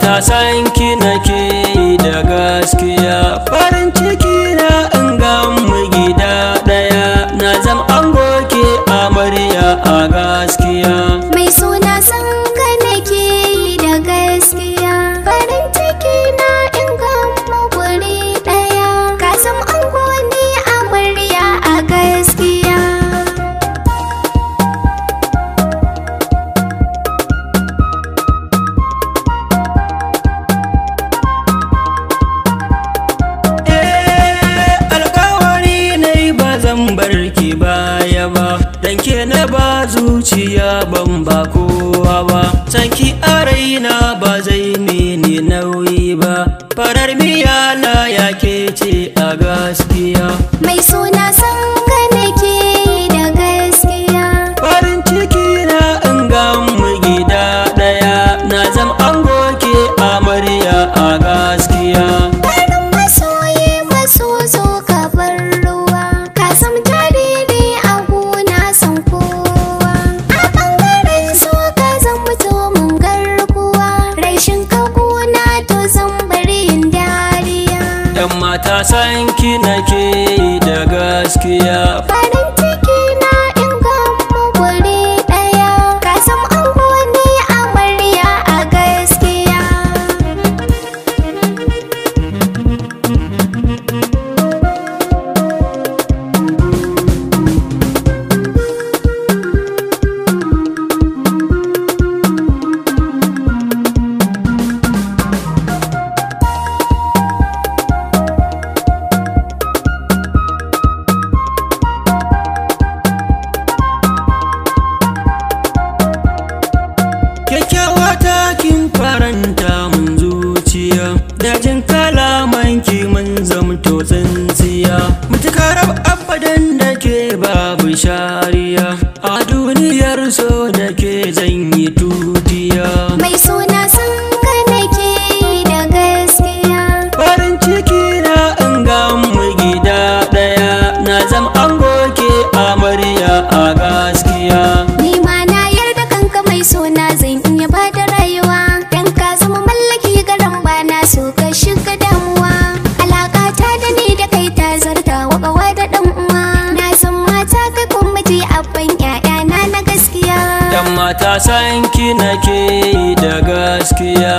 mata san ki nake da gaskiya. Farin ciki na in ga mu gida daya, na zam ango ke amarya a gaskiya. Mai suna san ka nake da gaskiya. Farin ciki na in ga mu guri daya, ka zam ango ni amarya a gaskiya. Barki baya ba, dan ke na ba zuciya ban ba kowa ba. Sanki a raina ba zai mini nauyi ba, farar miya na yake ce a gaskiya. Mai suna san ka nake da gaskiya. Farin ciki na in ga mu gida daya, na zam ango ke amarya a gaskiya. Farin masoyi maso zo ka bar ruwa, ka sam jariri a gona san kowa. A bangaren so ka zan mutu mun garkuwa, rashin ka gona to zan bari yin dariya. Yan mata san ki nake da gaskiya. Farin ciki na in ga mu guri daya, ka sam ango ni amarya a gaskiya. Kyakkyawa takin faranta mun zuciya, dajin kalamanki mun zamto tsintsiya. Mutukarar abadan da ke babu shariya, a duniyar so da ke zan yi tutiya. Mai suna san ka nake da gaskiya. Farin ciki na in ga mu gida daya, na zam ango ke amarya a gaskiya. Ni ma na yarda kanka mai suna zan iya bada rayuwa, dan ka zama mallaki garan ba na so ka shiga damuwa. Alaka ta da ni da kai ta zarta wa kawa da dan uwa, na san mata kai kun miji abban ƴaƴana na gaskiya. Yan mata san ki nake da gaskiya.